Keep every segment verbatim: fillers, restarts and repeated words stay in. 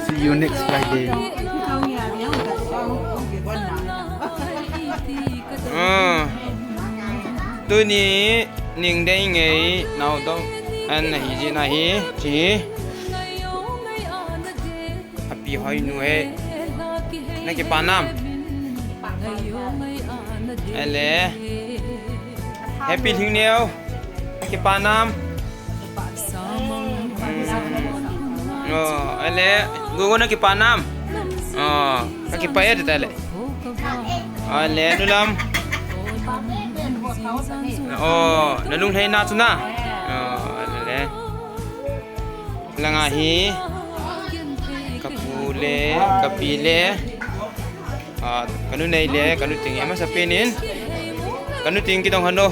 See you next Friday. Ah, tuni ning dei ngei nau dong an na hi ji na hi chi. Happy hoi nu he. Na kipa nam. Ale. Happy Lhingneo. Na kipa nam. Oh, ale. Gogo na kipa nam. Oh, na kipa e ta le. Ale, nu lam. Oh, na lunglhai na chu na. Oh, ale. Langa hi ka pu le, ka pi le, ah, ka nu nei le, ka nu ting, ama sa penin, ka nu ting kidong hano.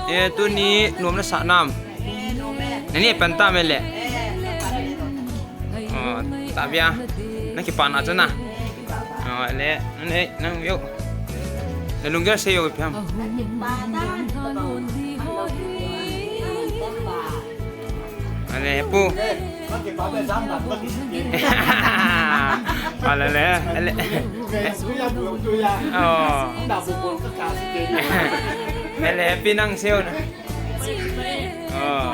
Eh, tuni nuam na sa nam. Nani pen ta me le. Oh, ta bia. Na kipa na chu na. Oh, le, nani, nang yo. Na lunggel sei yo piam. Ale, pu. Ale, le, ale. Oh. Ale, pi nang seo na. Oh.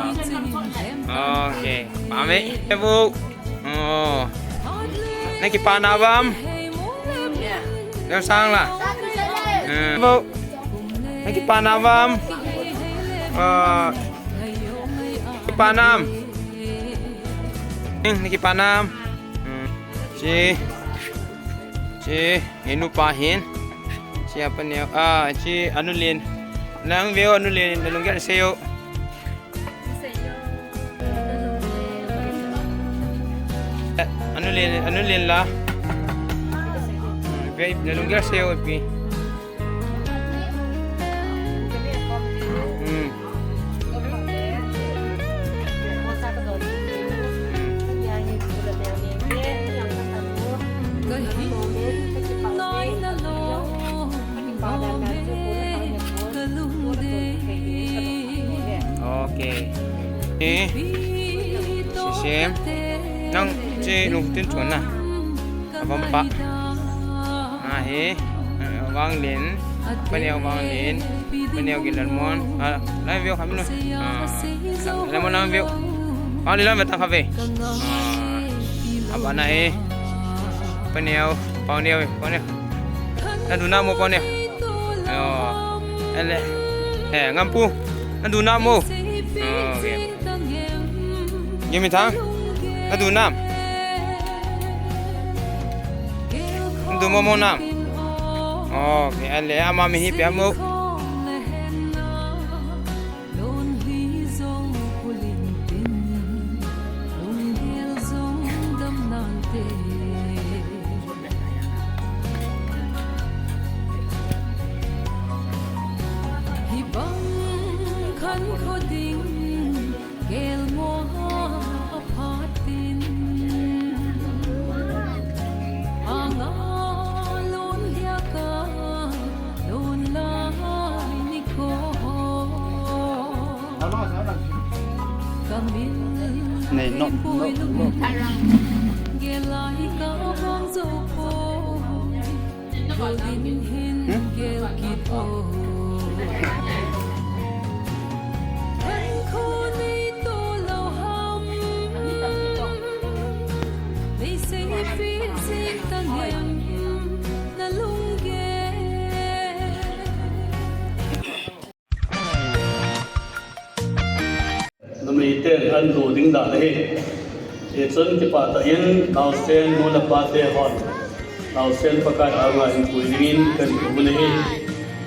Okay. Pame, pu. Oh. Na kipa na bam. Leo sang la. Eh, pu. Na kipa na bam. Ah. Kipa nam. Hmm, na kipa nam. Hmm. Chi. Chi, inu pa hin. Chi apa neo. Ah, chi anu lin. Nang veo anu lin, na lunggel sei yo. Eh, anu lin, anu lin la. Hmm, vei, na lunggel sei yo pi. Hmm. Okay. Eh, sisem. Nang chi lungtin chun na. Abang pa. Ah, hi. Ah, Wang Lin. Paneo Wang Lin. Paneo Gilalmon. Ah, lai veo kami no. Ah, Lalmon lang veo. Wang Lin lang veo ta kave. Ah, abana eh. Paneo, Paneo, Paneo. Na duna mo Paneo. Oh, ele. Eh, ngampu. Na duna mo. Oh, okay. Gimi thang. Na du nam. Na du mo mo nam. Oh, okay, ale ama mi hi pe mo. Hibang khan kho ding, kelmo a phatin. Anga lon hiaka, lon lai nikho. Kamin nei, no, no, no. Gelai ka bang zo po. Hmm? Numei ten an lut ding dan ahi. Hichun kipah tah in naosen nu le pa te hon naosen Pakai anga in pui dingin kan thum u ahi.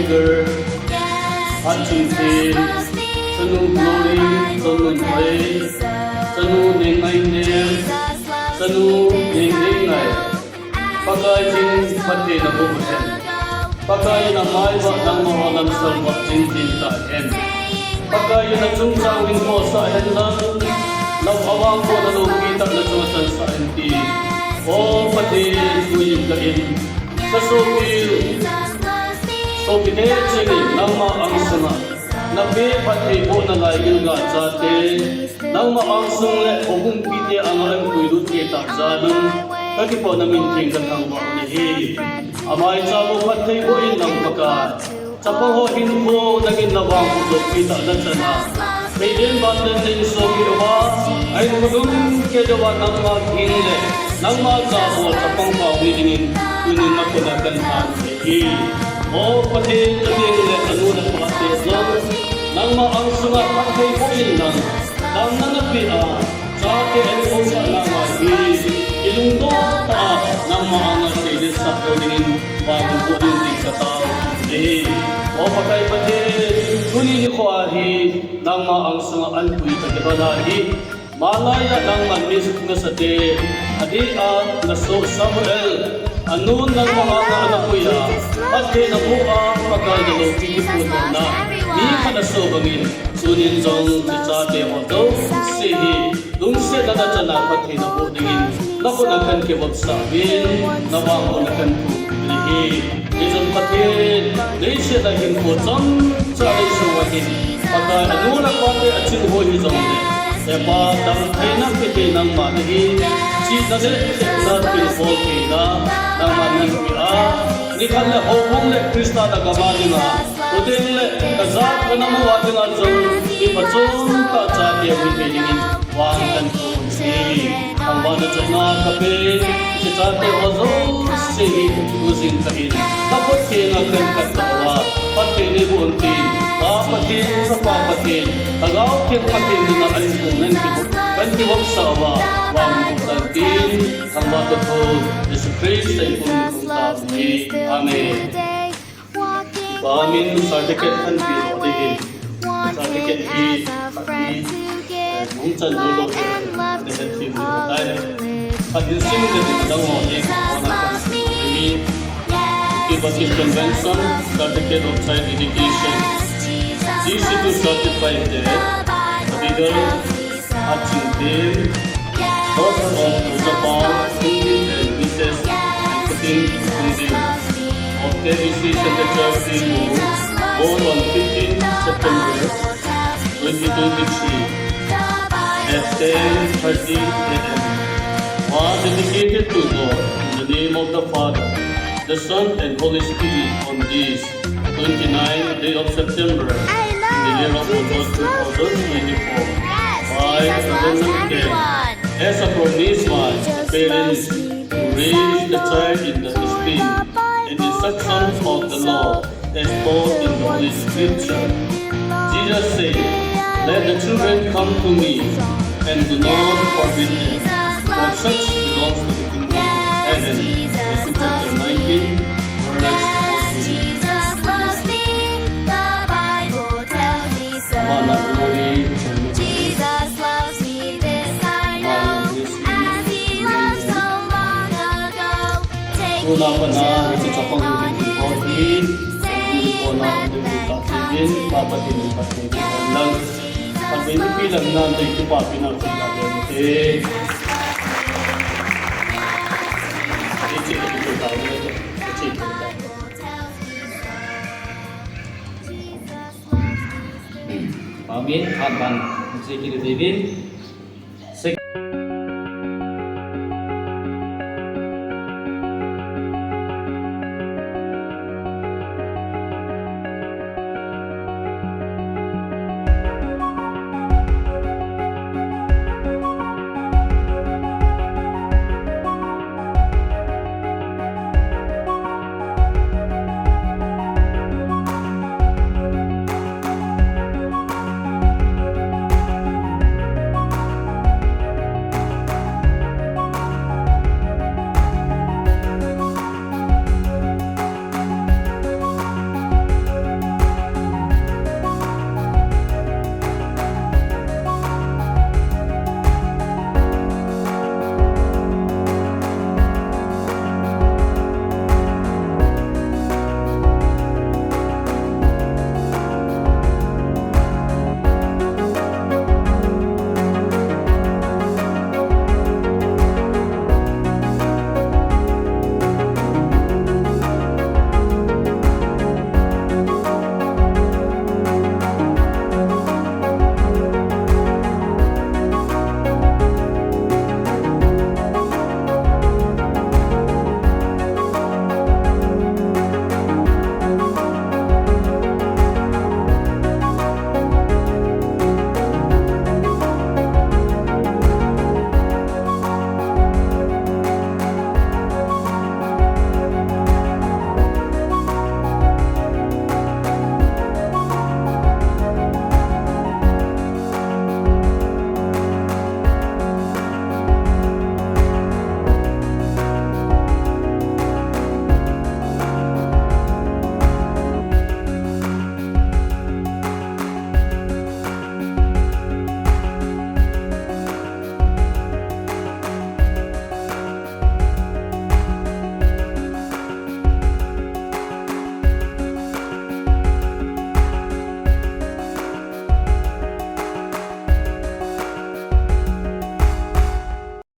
Tiger, Hatchungte, Chanu Glory, Chanu Ngai, Chanu Nengngainem, Chanu Nengngaingai. Pakai jin phatthei naboh hen. Pakai in amai uva nangma ho lamsal uva jin jin tahen. Pakai in achungchang hinkho sah hen lang, na avangbohna loupi tah nachung chansah hen ti. O Pathen, tuin ka in, ka sopi, sopite chengin nangma angsunga napeh phattheibohna lai Gilgal chate, nangma angsung le houbung mipite anga ahin puilut thei tah jal un, ka kipana min theng ka thangvah u ahi. Amai chamo phattheiboh in lang Pakai. Chapang ho hinkho nangin navangboh loupi tah nachan a, meiden vanden neisopi uva, ahinkho lhumkei jouva nangma ging le nangma jabol chapang pao hi dingin tunin nakhut a kan than ahi. O Pathen, ka teng le kanu le pate jong nangma angsunga phattheiboh in lang, damna napeh a, chate ahin umsah nau ahi, kilungtoh tah a nangma anga seiletsah lou dingin vangboh ding tin ka tao ahi. O Pakai Pathen, tuni nikho a hi nangma angsunga anpui ka kibol ahi. Malaiya nangman mi nasate adeh a nasoh Samuel, anun nangma anga ana pui a, phatthei naboh a, Pakai naloupi kiphutna mi khat nasoh bangin, tunin jong nachate ho jouse hi lungsetna nachan a phatthei naboh dingin nakhut a kan kivopsah uvin, navangbohna kan thum ahi. Hijeh chun Pathen, leiset a hinkho chomcha neisou ahin, Pakai, anu le apate aching ho hijongle, hepa, damtheina peh thei nangma nahi, chihna le thepna, thilbol theina nangman neipe a, nikhat le houbung le Christa nagam a dinga, khuteng le kajat kanam uva dinga jong, mi phachom tah chate hung hithei dingin vang kan thum ahi. Thangvahna chang a kape, hiche chate ho jouse hi tujing kah in nakhut thenga kan kap tauva, phatthei neiboh un tin, Pa Pathen, Chapa Pathen, Lhagao Theng Pathen dinga ahin pung nan kivop, kan kivopsah uva, vangboh tan tin, thangvahna thu Jesu Christa in pung in pung tauve. Amen. Kipa umin, certificate kan pe lou ding ahin. Certificate hi, hi, eh, hung chan lou lou ding ahin, ahin sim lou tai. Khat in sim lou ding, dang ho ding, kona kan sim lou ding ahi. Baptist Convention, Certificate of Child Dedication, G C two certified te, Cathedral, A B C Centre Church Singhu, born on fifteenth September twenty twenty-three at ten thirty a m, was dedicated to God in the name of the Father, the Son, and Holy Spirit on this twenty-ninth day of September in the year of our Lord two thousand twenty-four. By Jesus loves everyone. As a promise by the parents to raise the child in the esteem and instructions of the Lord as taught in the Holy Scripture. Jesus said, "Let the children come to me and do not forbid them, for such belongs to the kingdom of heaven." Matthew chapter nineteen, verse fourteen. Jesus loves me, the Bible tells me so. Mana glory. Jesus loves me, this I know, as he loved so long ago. Tuna pana hiche chapang hi ko hi, ko na ko ta tin, Papa tin, Papa tin, lang. Papa ni pi lang na, te ki pa pi na ko na te. Hiche ki ko ta, hiche ki ko ta. Amen. Amen. Hiche ki David.